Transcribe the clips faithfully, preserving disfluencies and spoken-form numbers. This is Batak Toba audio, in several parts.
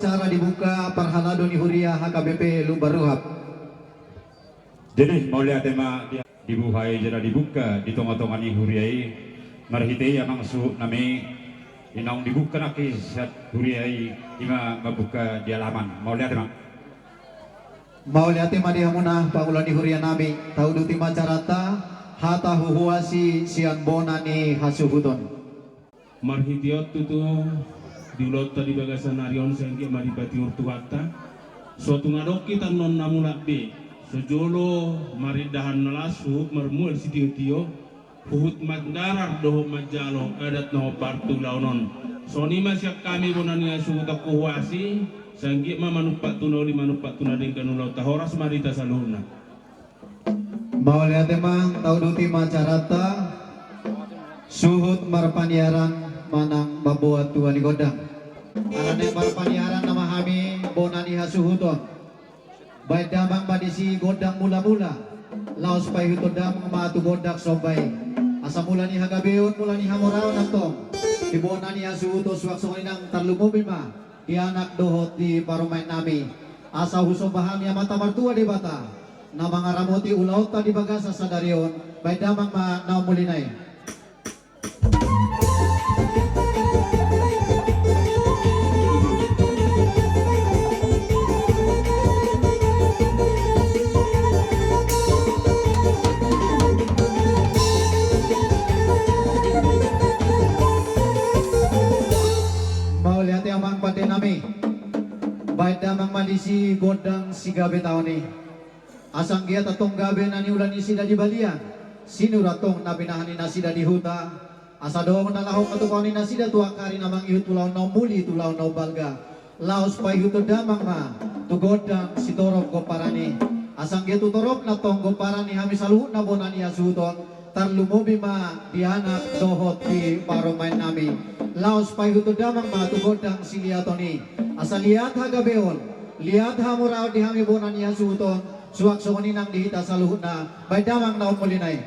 Acara dibuka parhalado ni huria H K B P Lumban Ruhap. Jadi, mauliate ma di, dibuhai jala dibuka di tonga-tonga ni huria i, marhite i amang suhut nami, i naung dibuka nangkin sian huria i, i ma mambuka di alaman. Mauliate ma. Mauliate ma di hamuna pangula ni huria nami, tauduti ma acaranta, hata huhuasi sian bona ni hasuhuton. Marhite on tutu di ulaonta di bagasan ari on sai anggiat ma dipatiur Tuhanta. So tung adong hita annon na mulak be, so jolo marindahan na las huhut marmual sitio-tio, huhut mandarar dohot manjalo adat na hombar tu ulaon on. Songon i ma sian hami bona ni hasuhuton huhuasi, sai anggiat ma manumpak tu na uli manumpak tu na denggan ulaonta, horas ma di hita saluhutna. Mauliate ma, tauduti ma acaranta, suhut marpaniaran manang mamboan tua ni gondang. Alana marpaniaran nama hami bona ni hasuhuton. Baen damang ma disi gondang mula-mula. Laos paihuthon damang ma tu gondang somba i. Asa mula ni hagabeon, mula ni hamoraon antong di bona ni hasuhuton, suang songon i nang tarlumobi ma di anak dohot di parumaen nami. Asa husomba hami Amanta Martua Debata, na mangaramoti ulaonta di bagasan sadari on, baen damang ma na umulina i. Mauliate amang pande nami. Baen damang ma disi gondang sigabe taon i. Asa anggiat antong gabe na niula ni nasida di balian, sinur antong na pinahan ni nasida di huta. Asa adong na laho patupaon ni nasida tu angka ari na mangihut tu ulaon na umuli, tu ulaon na umbalga. Laos paihuthon damang ma tu gondang sitorop gomparan i. Asa anggiat tu toropna antong gomparan ni hami saluhutna bona ni hasuhuton, tarlumobi ma di anak dohot di parumaen nami. Laos paihuthon damang ma tu gondang siliaton i. Asa liat hagabeon, liat hamoraon di hami bona ni hasuhuton, suang songon i nang di hita saluhutna, baen damang na umulina i.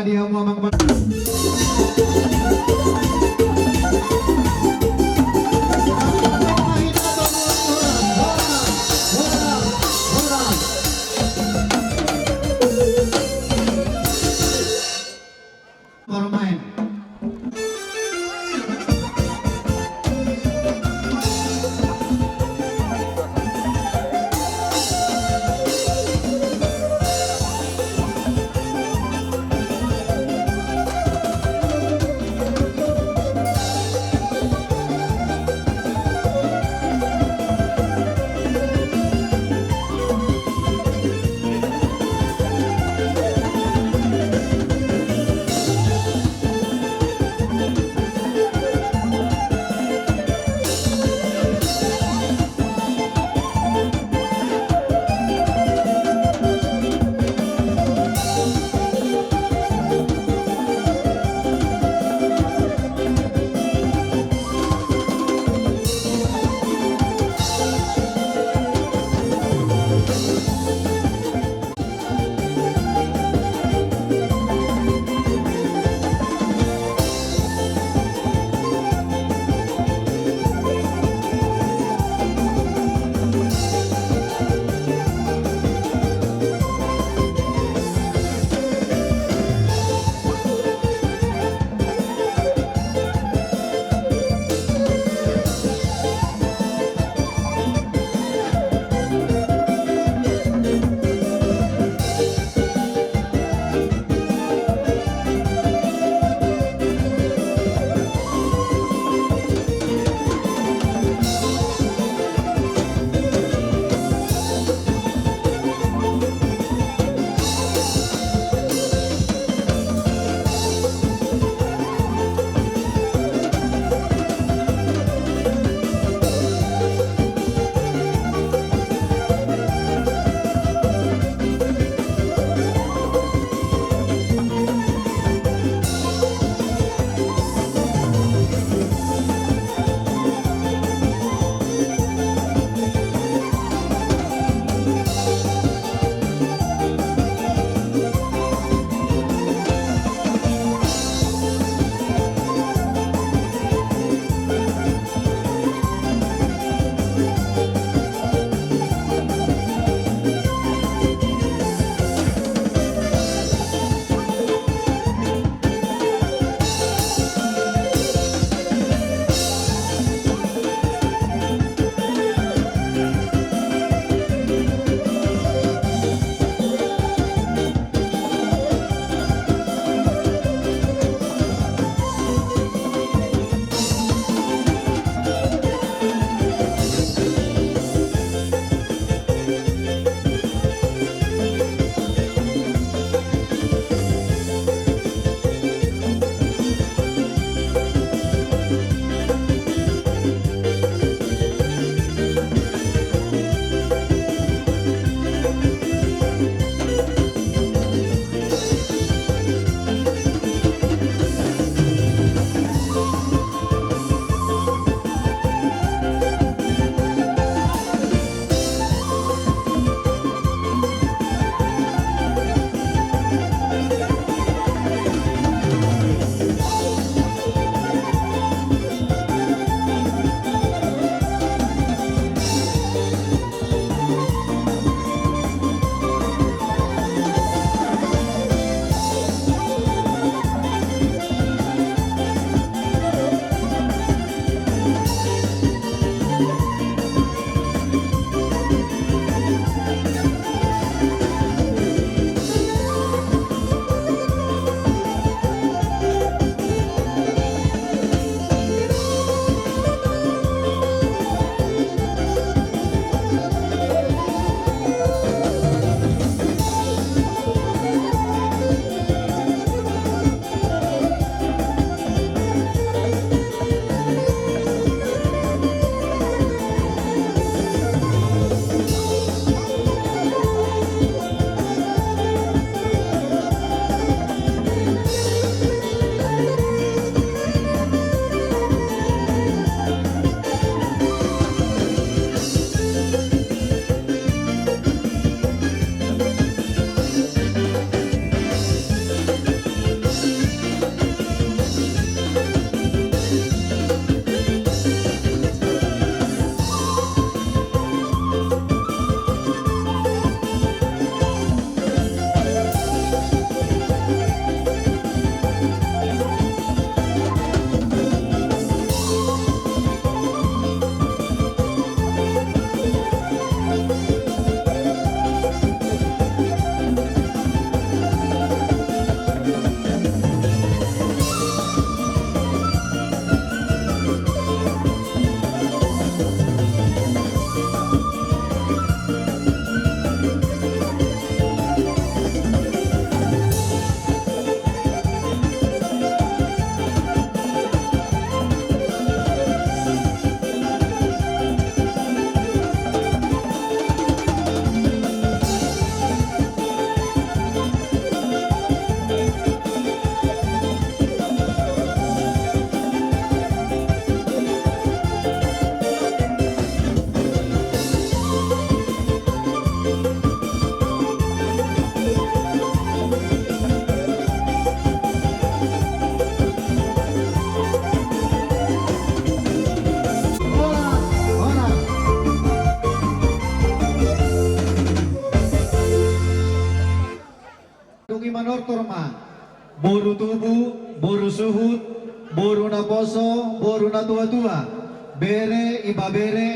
Dia mau mang. Bermain. Manortor ma boru tubu, boru suhut, boru naposo, boru natuatua, bere, ibebere,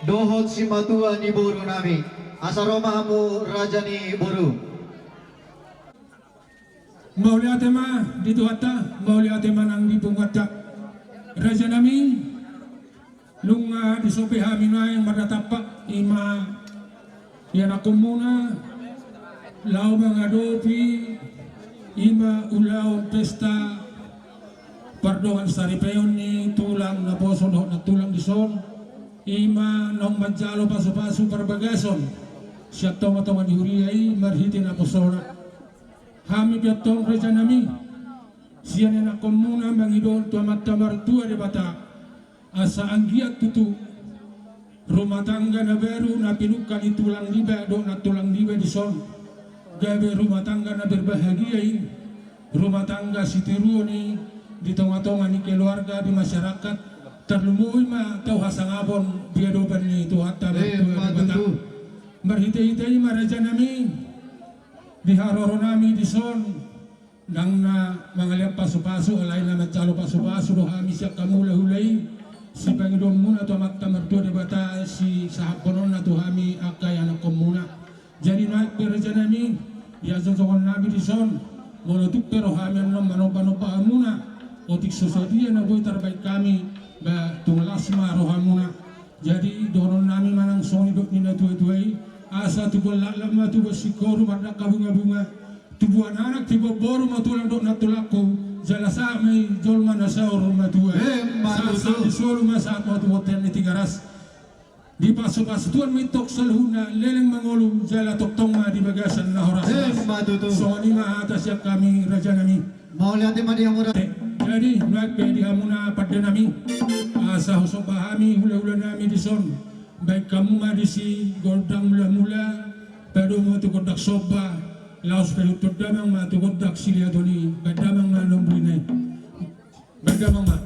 dohot simatua ni borunami. Asa ro ma hamu raja ni boru. Mauliate ma di Tuhanta, mauliate ma nang di punguanta. Rajanami, nunga dison pe hami nuaeng marnatampak, i ma ianakkonmuna, laho mangadopi, i ma ulaon pesta pardongansaripeon ni tulang naposo dohot nantulang dison, i ma naung manjalo pasupasu parbagason sian tongatonga ni huria i marhite naposona. Hami pe antong rajanami, sian ianakkonmuna mangido tu Amanta Martua Debata, asa anggiat tutu rumah tangga na baru na pinungka ni tulang niba dohot nantulang niba dison gabe rumah tangga na berbahagia i, rumah tangga sitiruon i di tongatonga ni keluarga, di masyarakat, tarlumobi ma tau hasangapon di adopan ni Tuhanta Martua Debata. Marhitehite i ma rajanami, di haroronami dison, nang na mangalean pasupasu, alai na manjalo pasupasu do hami sian hamu hulahula i, sipangidoonmuna tu Amanta Martua Debata, sisahaphononna tu hami angka ianakkonmuna. Jadi nuaeng pe rajanami, di hajongjongononnami dison, molo tung pe rohanami annon manombanomba hamuna, otik so sadia na boi tarbahen hami, ba tung las ma rohamuna. Jadi dohononnami ma nang songon nidok ni natuatua i, asa tubuan laklak ma tubuan singkoru mardangka bungabunga, tubuan anak tubuan boru ma tulang dohot nantulangku, jala sahat ma i jolma na saur matua. Emma tutu. Sahat, sahat di solu ma sahat ma tu bontean ni Tigaras. Dipasupasu Tuhan ma intong saluhutna, leleng ma ngolu jala tongtong ma di bagasan na horas. Emma tutu. Songon i ma hata sian hami rajanami. Mauliate ma di hamu raja. Jadi nuaeng pe di hamuna pandenami, asa husomba hami hulahulanami dison, bahen hamu ma disi gondang mulamula, padomu ma tu gondang somba, laos paihutihut damang ma tu gondang siliaton i, bahen damang ma na umbulion i. Bahen damang ma.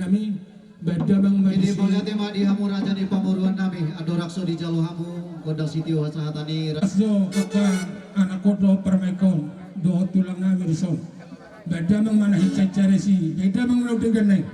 Nami, baen damang ma disi. Jadi mauliate ma di hamu raja ni pamoruan nami, andorang so dijalo hamu gondang sitio hasahatan i. Ras do angka anak on dohot parumaen on dohot tulang nami dison. Baen damang ma na hinsainsaina i, baen damang ma na denggan na i.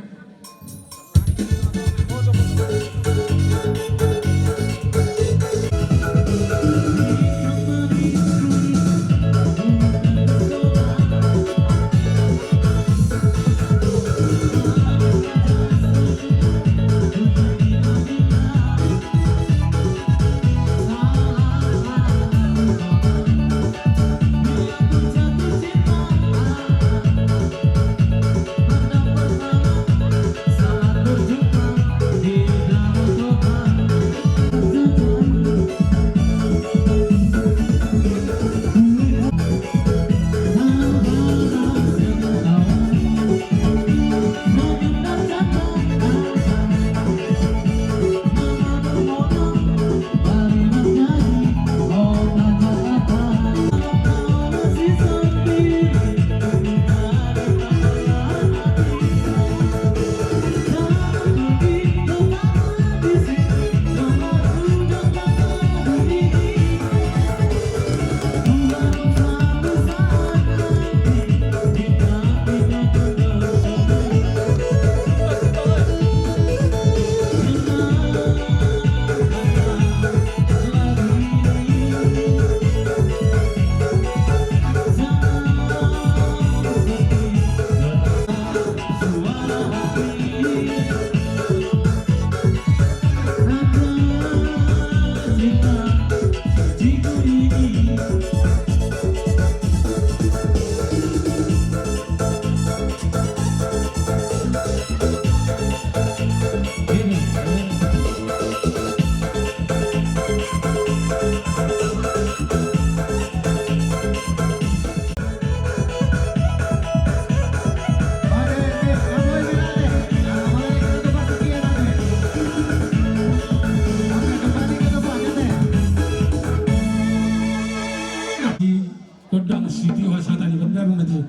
Gondang sitio hasahatan i, baen damang ma disi.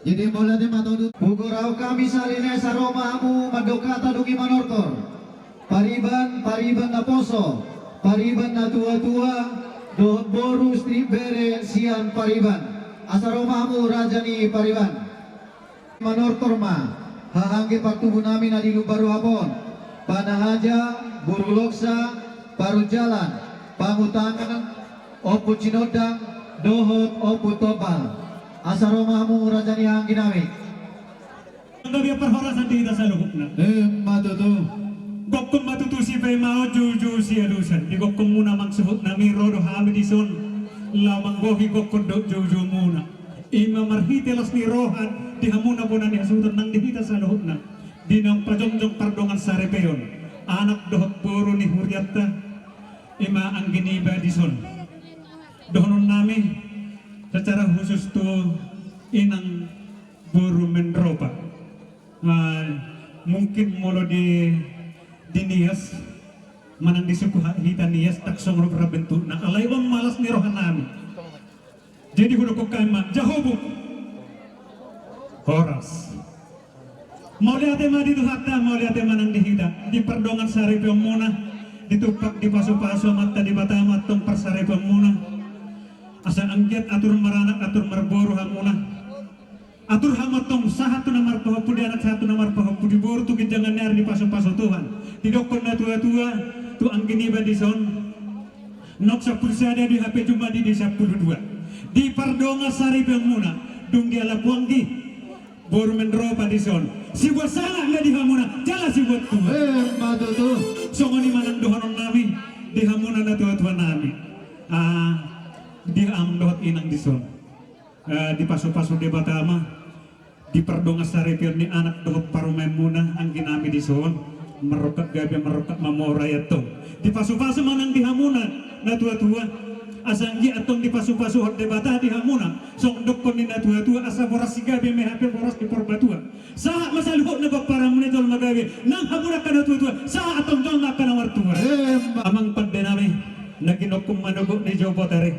Jadi mauliate ma tu hamu. Hugoraon hami sahali nai asa ro ma hamu mandok hata dung i manortor. Pariban, pariban naposo, pariban natuatua, dohot boru istri bere sian pariban. Asa ro ma hamu raja ni pariban. Manortor ma haha anggi partubu nami na di Lumban Ruhap on, Panahaja, Buruloksa, Parunjalan, Pangutangan, Ompu Cinondang, dohot Ompu Tombal. Asa ro ma hamu raja ni haha anggi nami. Anggo dia parhorasan di hita saluhutna. Emma tutu. Gokkon ma tutu sipaima on, joujou sialusan. Di gokkonmuna amang suhut nami, ro do hami dison laho manggohi gokkon dohot joujoumuna. Ima marhite las ni roha di hamuna bona ni hasuhuton nang di hita saluhutna. Di naung pajongjong pardongan saripeon anak dohot boru ni hurianta, ima anggi niba dison. Dohonon nami secara khusus tu inang boru Mendropa. Ah, mungkin molo di, di Nias, manang di suku ha-, hita Nias, ndang songon rap bentukna. Alai on ma las ni roha nami. Jadi hudokkon hami ma, jahobuk. Horas. Mauliate ma di Tuhanta, mauliate ma nang di hita. Di pardongan saripeonmuna, ditumpak dipasupasu Amanta Debata ma antong parsaripeonmuna. Asa anggiat atur maranak, atur marboru hamuna. Atur hamu antong sahat tu na marpahompu di anak, sahat tu na marpahompu di boru, tu ginjangan ni ari dipasupasu Tuhan. Didokkon natuatua tu anggi niba dison, nunga sampulu sada di hape jumadi di sampulu dua. Di pardongan saripeonmuna, dung dialap anggi boru Mendropa dison, sibuat sangap ma di hamuna jala sibuat tua. Emma tutu. Songon i ma nang dohonon nami di hamuna natuatua nami. Ah, di amang dohot inang dison. Eh, dipasupasu Debata ma di pardongan saripeon ni anak dohot parumaenmuna anggi nami dison, marrongkap gabe, marrongkap mamora i antong. Dipasupasu ma nang di hamuna natuatua. Asa anggiat antong dipasupasuhon Debata di hamuna, songon dokkon ni na tuatua, asa boras sigabe ma i hape boras di Purbatua. Sahat ma saluhutna pomparanmuna jolma gabe, nang hamuna angka na tuatua, sahat antong jolma angka na martua. Emma. Amang pandenami, na ginokhon manogot ni jou botari.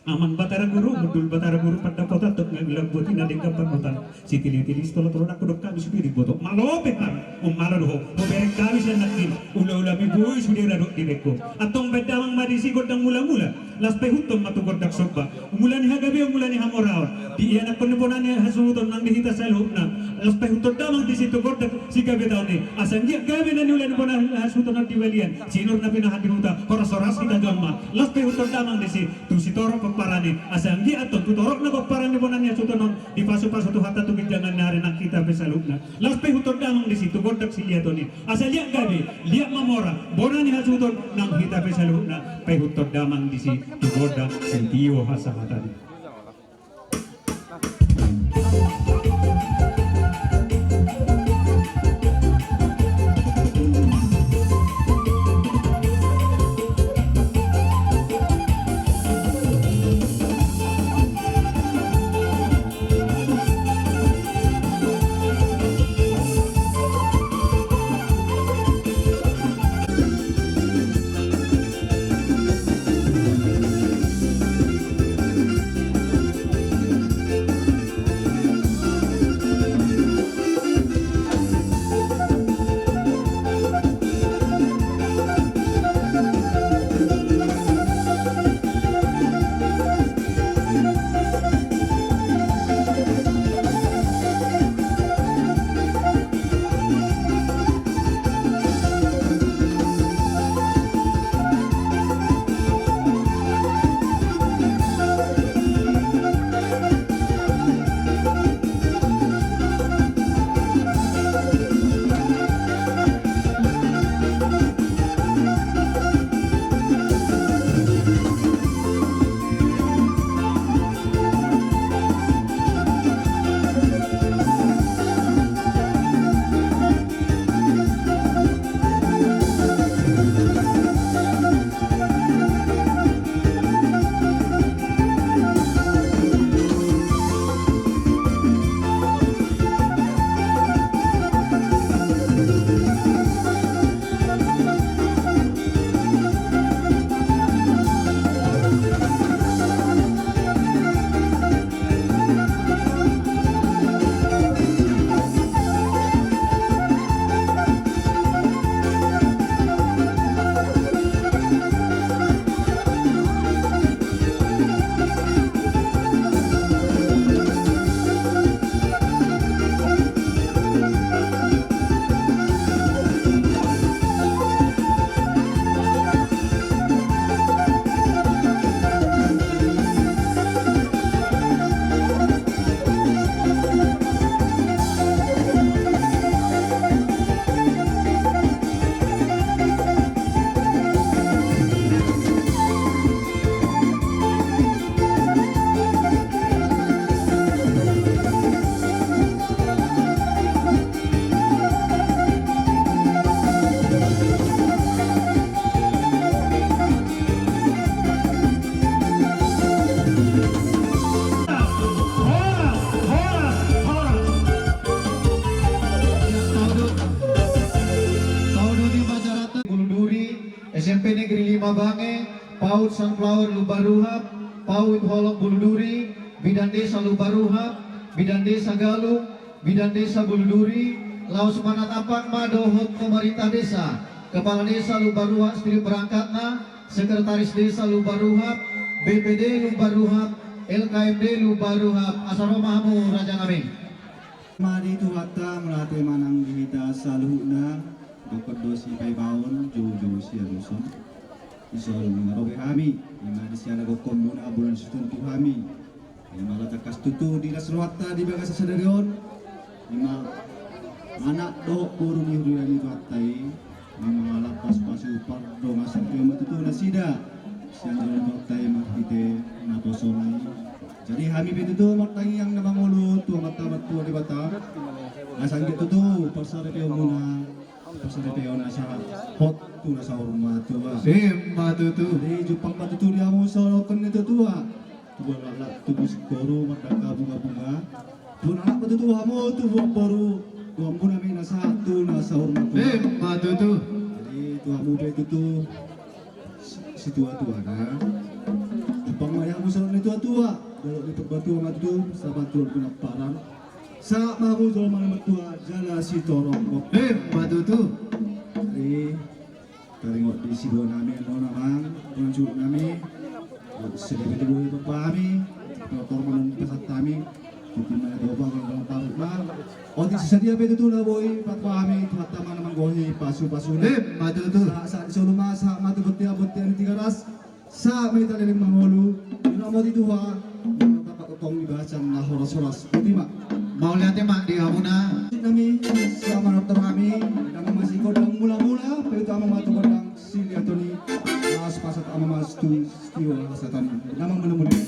Amang Batara Guru, mundul Batara Guru, pandapotan tu na lambuat i na denggan pangotan. Sitilitili sitolontolo, nangkin hudok hami sude di boto. Malo pe hami, ummalo do ho, hubereng hami sian nangkin. Ulaulami boi sude radot di bengko. Antong baen damang ma disi gondang mulamula. Laos paihuthon ma tu gondang somba. Mula ni hagabeon, mula ni hamoraon. Di ianakhon ni bona ni hasuhuton nang di hita saluhutna. Laos paihuthon damang disi tu gondang sigabe taon i. Asa anggiat gabe na niula ni bona hasuhuton on di balian. Sinur na pinahan di huta. Horashoras hita jolma. Laos paihuthon damang disi. Tu sitorop pomparan i, asa anggiat antong tu torop na pomparan ni bona ni hasuhuton on, dipasupasu Tuhanta tu ginjangan ni ari nang hita pe saluhutna. Laos paihuthon damang disi tu gondang siliaton i, asa liat gabe, liat mamora, bona ni hasuhuton nang hita pe saluhutna, paihuthon damang disi tu gondang sitio hasahatan i. Bulu Duri, S M P Negeri lima Bange, PAUD Sunflower Lumban Ruhap, PAUD Holong Bulu Duri, Bidan Desa Lumban Ruhap, Bidan Desa Galung, Bidan Desa Bulu Duri, laos manatapan ma dohot pemerintah desa, Kepala Desa Lumban Ruhap seluruh perangkatna, Sekretaris Desa Lumban Ruhap, B P D Lumban Ruhap, L K M D Lumban Ruhap, asa ro ma hamu raja nami. Ma di Tuhanta, mauliate ma nang di hita saluhutna, dohot do sipaimaon, joujou sialuson. Dison ro be hami, ima di sian gokhonmuna, boan situtu hami. Ima lam tangkas tutu di las rohanta di bagasan sadari on. Ima anak dohot boru ni huria ni Tuhanta i. Ima lam pasupasu pardongansaripeon ma tutu nasida sian jolo ni Tuhanta i marhite naposo-Na i. Jadi hami pe tutu martangiang na mangolu tu Amanta Martua Debata, asa anggiat tutu parsaripeonmuna Pasahat pe on asa hot tu na saur matua. Ima tutu. Jadi jumpang ma tutu di hamu saluhutna ni tuatua. Tubu laklak, tubu singkoru, mardangka bungabunga. Tubu laklak ma tutu hamu, tubu boru, tu hamuna ma i na sahat tu na saur matua. Ima tutu. Jadi tu hamu pe tutu si-, situatuana. Jumpang ma di hamu saluhutna ni tuatua. Dolok ni Purbatua ma tutu, sahat tu dolok ni Penamparan. Sahat ma hamu jolma na martua jala sitorop. Ima tutu. Jadi taringot di sidua nami annon amang, tulang suhut nami. Selebi tu boi bapa hami, tortor manon pasahat hami. Tutu ma na toba, kalau dalam parut ma. Otik si sadia pe tutu na boi patua hami, Tuhanta ma na manggohi pasupasuna. Ima tutu. Sa-, sahat di solu ma, sahat ma tu bontean, bontean ni Tigaras. Sahat ma hita leleng mangolu, diramoti Tuhan, molo tapaktongtong di bagasan na horashoras. Boti ma. Mauliate ma di hamuna. Nami, sahat ma dohot hami, damang ma si gondang mulamula, paihut amang ma tu gondang siliatoni, laos pasahat amang ma tu sitio hasahatan. Damang ma na muli.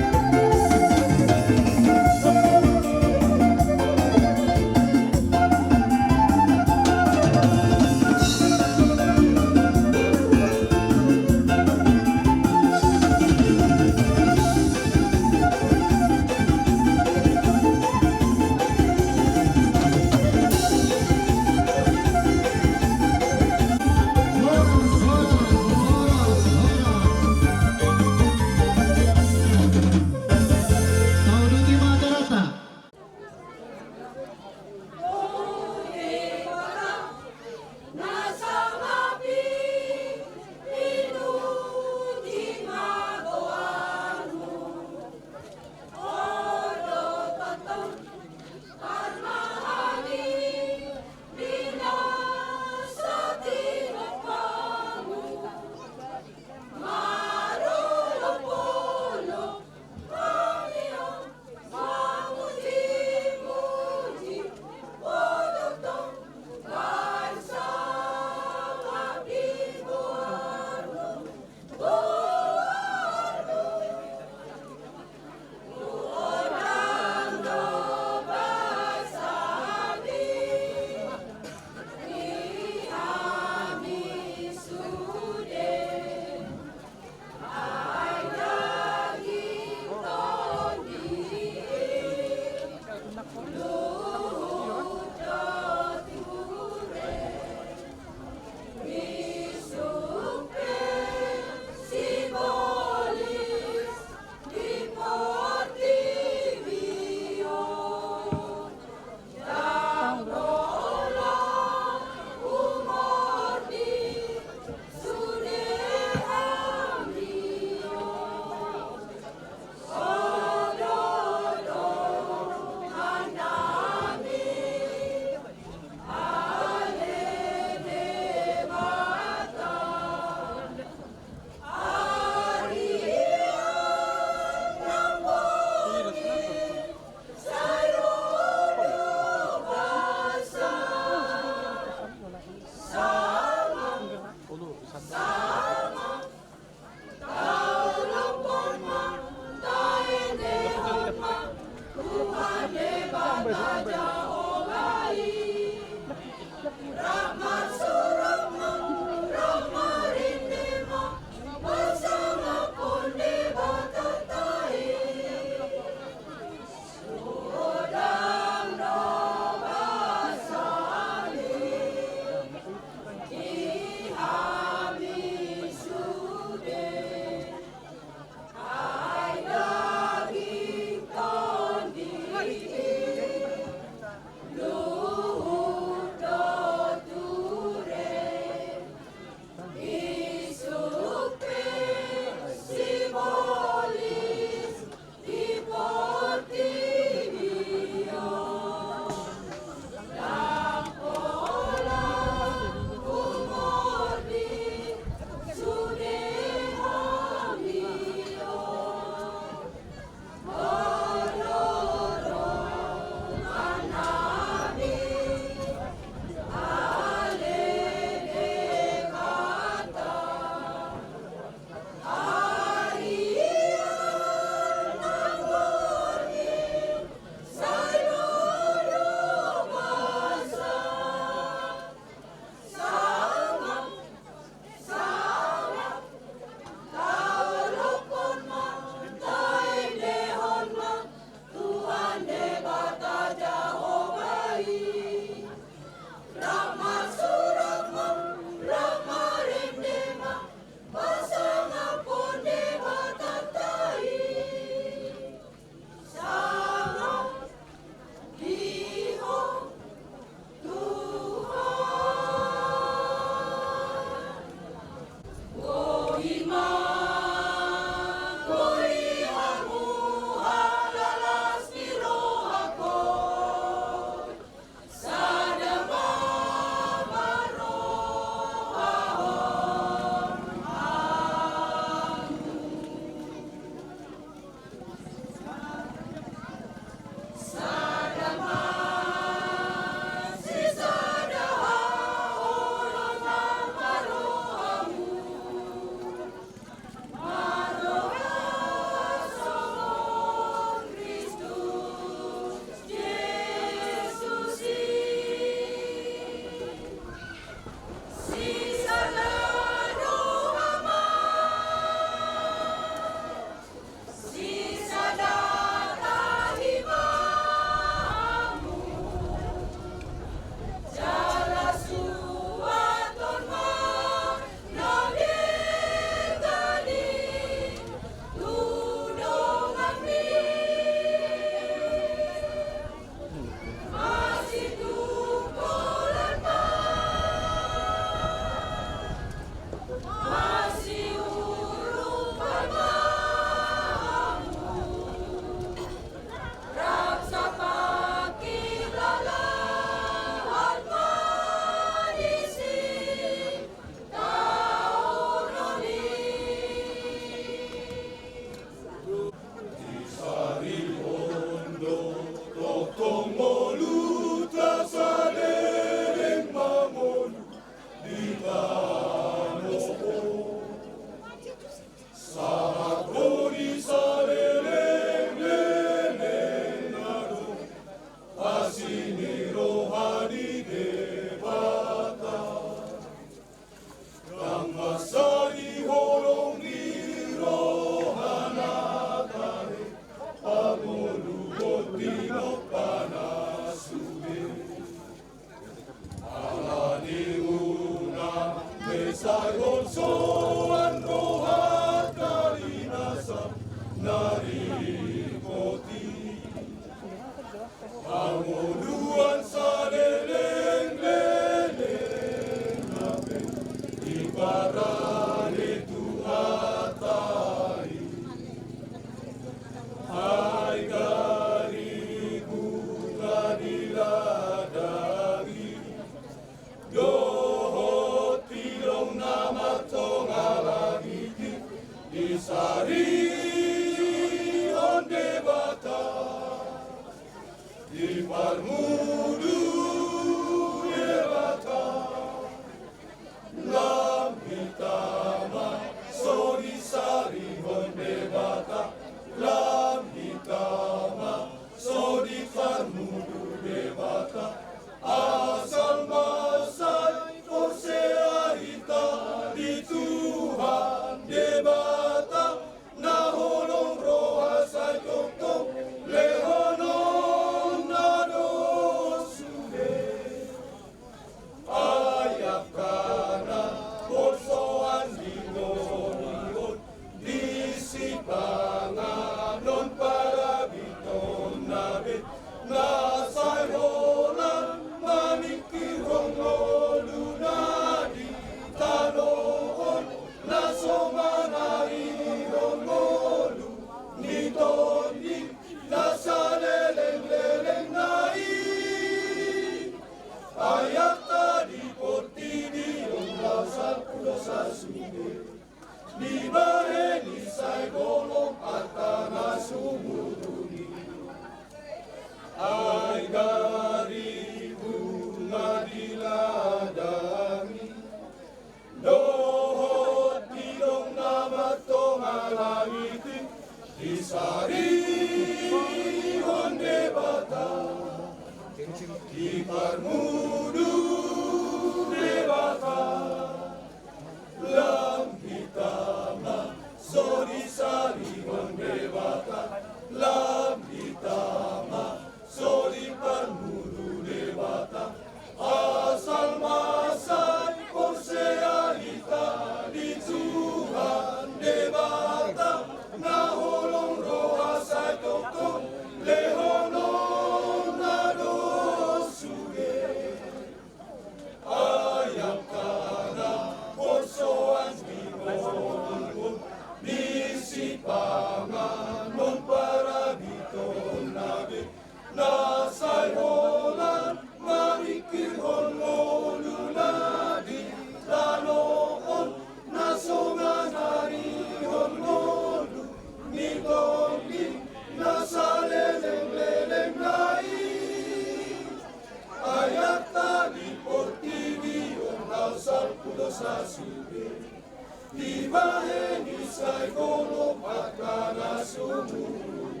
Dibahen i sai golop angka na sumurung,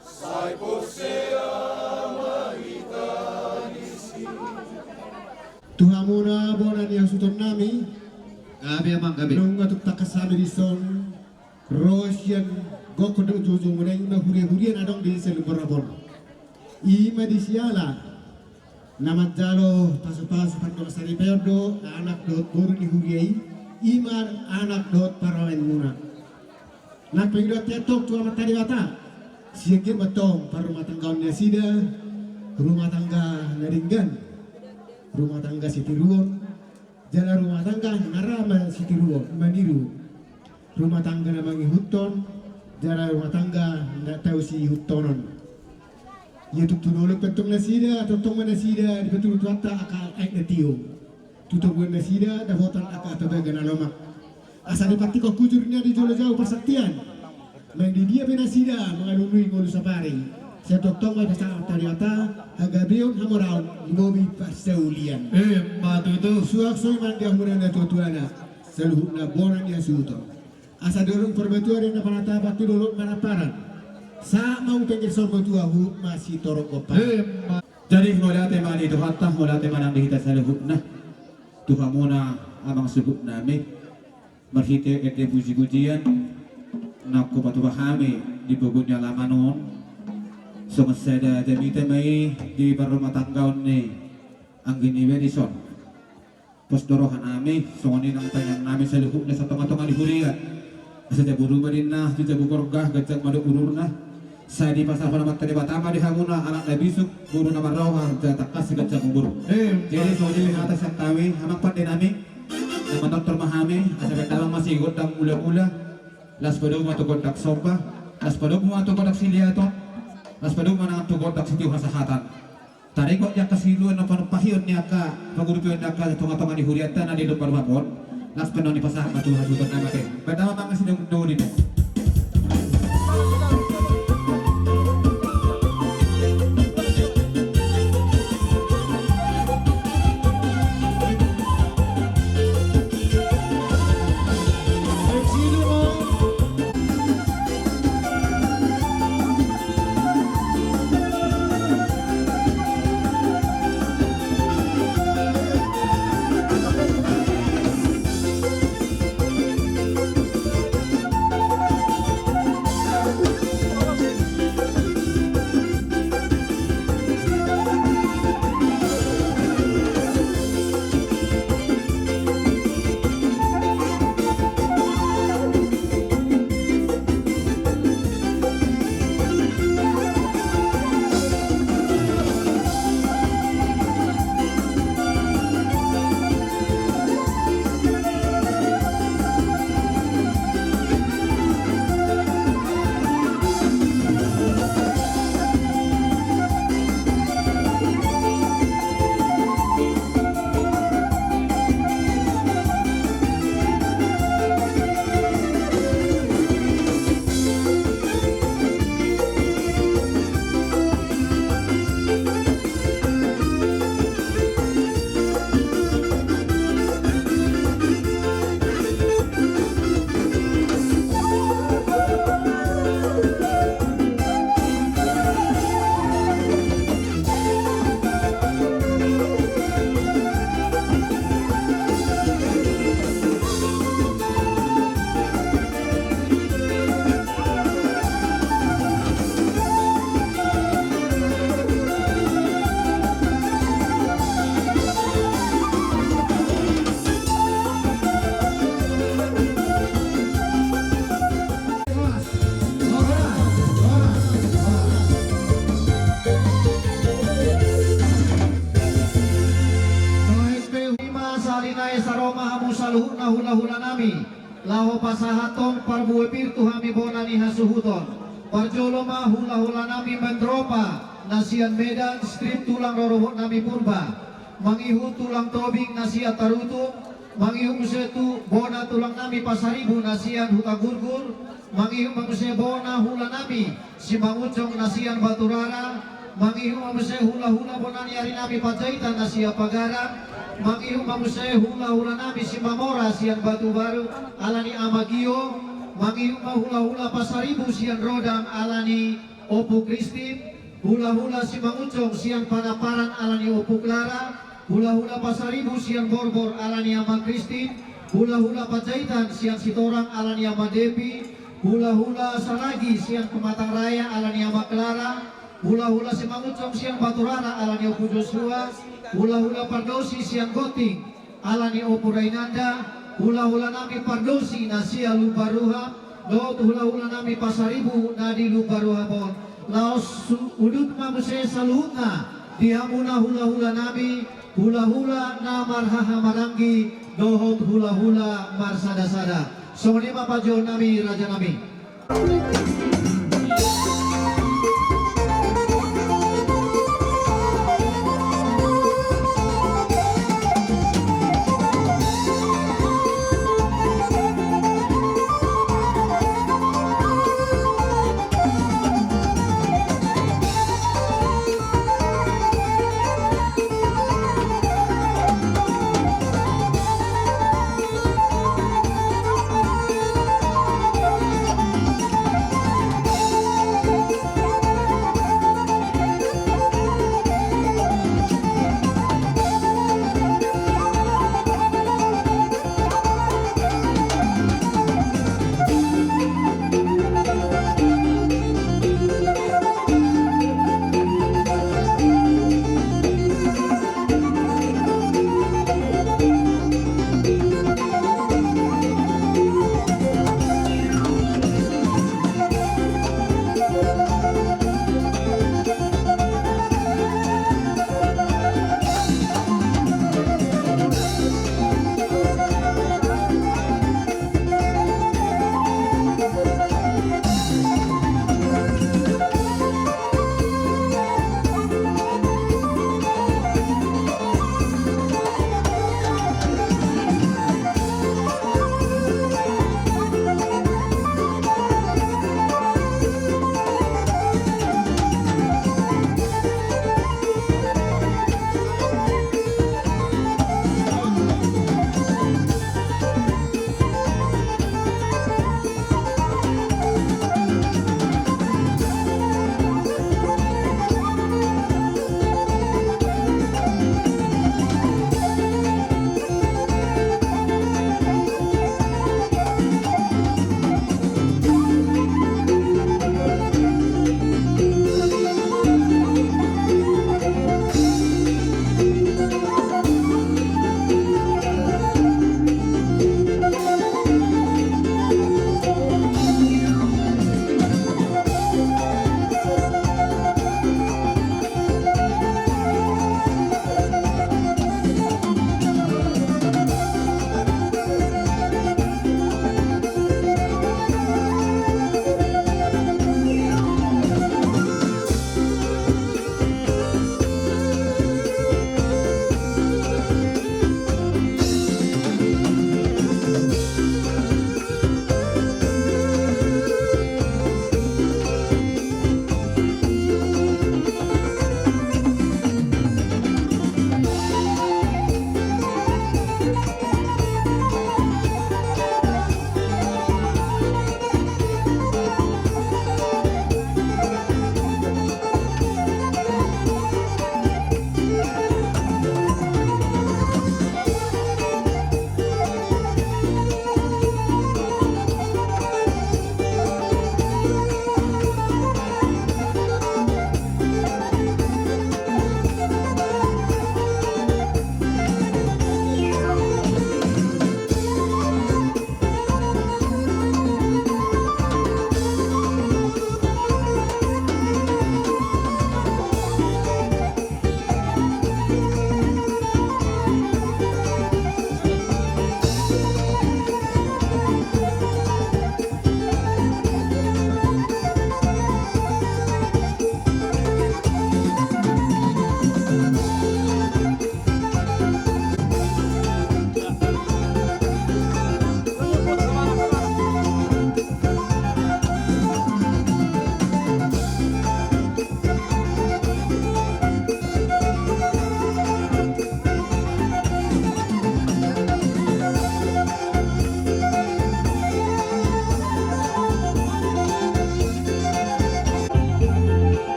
sai porsea ma hita disi. Tu hamuna bona ni hasuhuton nami. Gabe, amang, gabe. Nunga tung tangkas hami dison ro sian gokhon dohot jujung, muna i ma huria-huria na adong di saluhut borngin on. I ma di siala na manjalo pasu-pasu pandok saripeon do anak dohot boru ni huria i, i ma anak dohot parumaenmuna. Nang pangidoan antong tu Amanta Debata, sian gir ma antong parrumatanggaon nasida, rumah tangga na denggan, rumah tangga sitiruon, jala rumah tangga na ra masitiruon, maniru, rumah tangga na mangihuthon, jala rumah tangga na tau siihuthon. Ia tung tu dolok pe antong nasida, tongtong ma nasida dipatudu Tuhanta angka aek na tio. Tu toguan nasida dapotan angka tobaga na lomak, asa dipantikhon hujur ninna di jolo jau parsaktian. Nang di dia pe nasida mangalului ngolu sapari, sai tongtong ma dipasahat Debata hagabeon hamoraon di bobi parsaulian. Emma tutu. Suang songon i ma di hamuna natua-tuana, saluhutna bona ni hasuhuton. Asa dolok parbatua do na panatapan, tu dolok ma na paran. Sahat ma hu pengger saur matua, huhut ma sitorop gompa. Emma. Jadi mauliate ma di Tuhanta, mauliate ma nang di hita saluhutna. Tu hamuna amang suhut nami, marhite ende puji-pujian naung hupatupa hami di pogu ni alaman on, songon sada jamita ma i di parrumatanggaon ni anggi niba dison. Pos do roha nami, songon i nang tangiang nami saluhutna sian tonga-tonga ni huria. Asa jabu ruma ninna, jabu gorga, ganjang ma dohot umurna. Sai dipasahat Amanta Debata ma di hamuna anak na bisuk, boru na marroha, jala tangkas ganjang umur. Emma. Jadi songon i ma hata sian hami, amang pande nami, na manortor ma hami, asa bahen damang ma sigondang mula-mula, laos padomu ma tu gondang somba, laos padomu ma tu gondang siliaton, laos padomu ma nang tu gondang sitio hasahatan. Taringot di angka siluan na panumpahion ni angka pangurupion ni angka tonga-tonga ni hurianta na di lomba-lomba on, laos pe naung dipasahat ma tu hasuhuton nami ate. Bahen damang ma sidaun-daun i. Naeng pe hurang ma sahali nai, asa ro ma hamu saluhutna hula-hula nami, laho pasahathon parbue pir tu hami bona ni hasuhuton. Parjolo ma hula-hula nami Mandropa na sian Medan, strip tulang rorobot nami Purba, mangihut tulang Tobing na sian Tarutung, mangihut muse tu bona tulang nami Pasaribu na sian Hutagurgur, mangihut ma muse bona hula nami Simangunjung na sian Baturara, mangihut ma muse hula-hula bona ni ari nami Panjaitan na sian Pagaran, Mangihut ma muse hulahula nami Simamora sian Batu Baru ala ni Ama Gio. Mangihut ma hulahula Pasaribu sian Rodang ala ni Ompu Kristin. Hulahula Simangunsong sian Panamparan ala ni Ompu Klara. Hulahula Pasaribu sian Borbor ala ni Ama Kristin. Hulahula Panjaitan sian Sitorang ala ni Ama Depi. Hulahula Saragi sian Pematang Raya ala ni Ama Klara. Hulahula Simangunsong sian Baturara ala ni Ompu Josua. Hulahula Pardosi sian Gonting ala ni Ompu Rainanda. Hulahula nami Pardosi na sian Lumban Ruhap dohot hulahula nami Pasaribu na di Lumban Ruhap on. Laos su-, udut ma muse saluhutna di hamuna hulahula nami, hulahula na marhahamaranggi dohot hulahula marsadasada. Songon i ma panjouon nami, raja nami.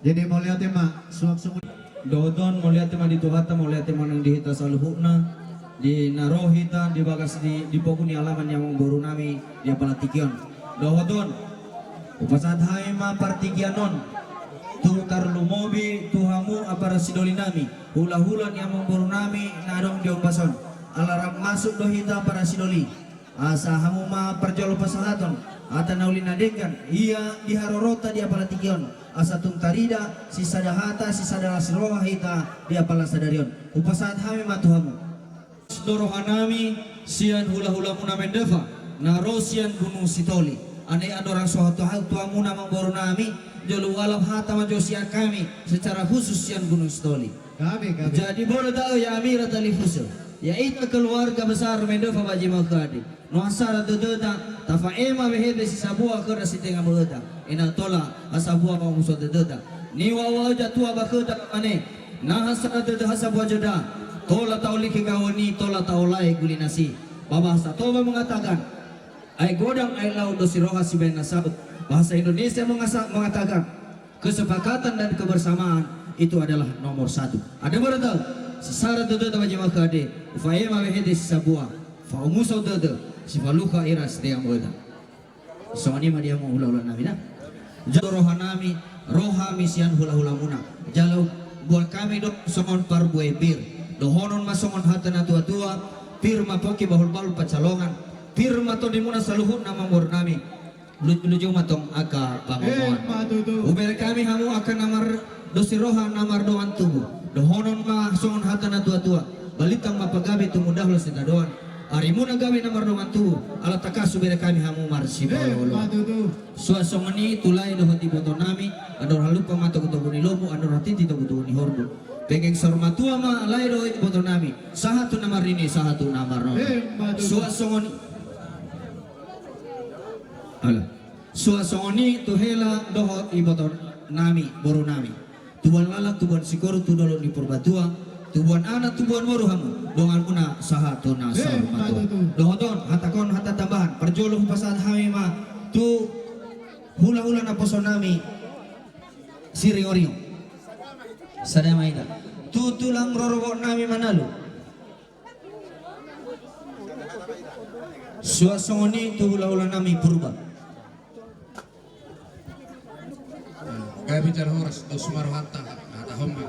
Jadi mauliate ma, suang sungguh. Dohot on mauliate ma di Tuhanta, mauliate ma nang di hita saluhutna, di na ro hita di bagas di, di pogu ni alaman ni amangboru nami di apala tingki on. Dohot on, hupasahat hami ma partingkian on tu tarlumobi tu hamu apala sidoli nami, hulahula ni amangboru nami na adong di ombas on. Ala rap masuk do hita apala sidoli, asa hamu ma parjolo pasahathon hata na uli na denggan ia di haroronta di apala tingki on, asa tung tarida sisada hata sisada las roha hita di apala sadari on. Hupasahat hami ma tu hamu. Las do roha nami sian hulahulamuna Mendafa na ro sian Gunung Sitoli. Alai andorang so hata tu hamuna amangboru nami, jolo hualap hata ma jo sian hami secara khusus sian Gunung Sitoli. Gabe, gabe. Jadi bolo tau ya Amira Talifuso, ya ita keluarga besar Mendafa Baji Mahade. Nuaeng sada dodota, tapaima be hita si Sabua kera si Tenga Bogota. Ina tola, Hasabua ma muso dodota. Niwawa oja tua bakota mane. Naha sada dodo Hasabua joda. Tola taoliki gaoni, tola taolai gulinasi. Bahasa Toba mengatakan, aek godang aek laut do si roha sibaen na saut. Bahasa Indonesia mengasa-, mengatakan, kesepakatan dan kebersamaan itu adalah nomor satu. Ada berita, sisara dodota Baji Mahade, upaima be hita si Sabua, pamuso dodo, sipaluha ira si Tenga Bogota. Songon i ma di hamu hulahula nami na. Jalo roha nami, roha nami sian hulahulamuna. Jala buat hami do songon parbue pir. Dohonon ma songon hata na tuatua, pir ma pongki bahulbahul pansalongan. Pir ma tondimuna saluhutna amangboru nami. Lu-, luju ma tong angka pangomoan. Emma tutu. Hubere hami hamu angka na mar- dosi roha na mardongan tubu. Dohonon ma songon hata na tuatua. Balintang ma pagabe tumundalhon sitadoan. Arimuna gabe na mardongan tubu. Ala tangkas hubere hami hamu marsipaolooloan. Emma tutu. Suang songon i tu lae dohot iboto nami. Andorang lupa ma togutogu ni lombu, andorang titi togutogu ni horbo. Penggeng saur matua ma lae dohot iboto nami. Sahat tu na marnini, sahat tu na marnono. Emma tutu. Suang songon i. Ala. Suang songon i tu hela dohot iboto nami, boru nami. Tubuan laklak, tubuan sikoru, tu dolok ni Purbatua, tubuan anak, tubuan boru hamu, donganmuna sahat tu na saur matua. Emma tutu. Dohot on, hatahon hata tambahan, parjolo hupasahat hami ma tu hulahula naposo nami, Siringoringo. Sada ma hita. Tu tulang rorobot nami Manalu. Suang songon i tu hulahula nami Purba. Gabe jala horas, dos ma rohanta, hatahon ma.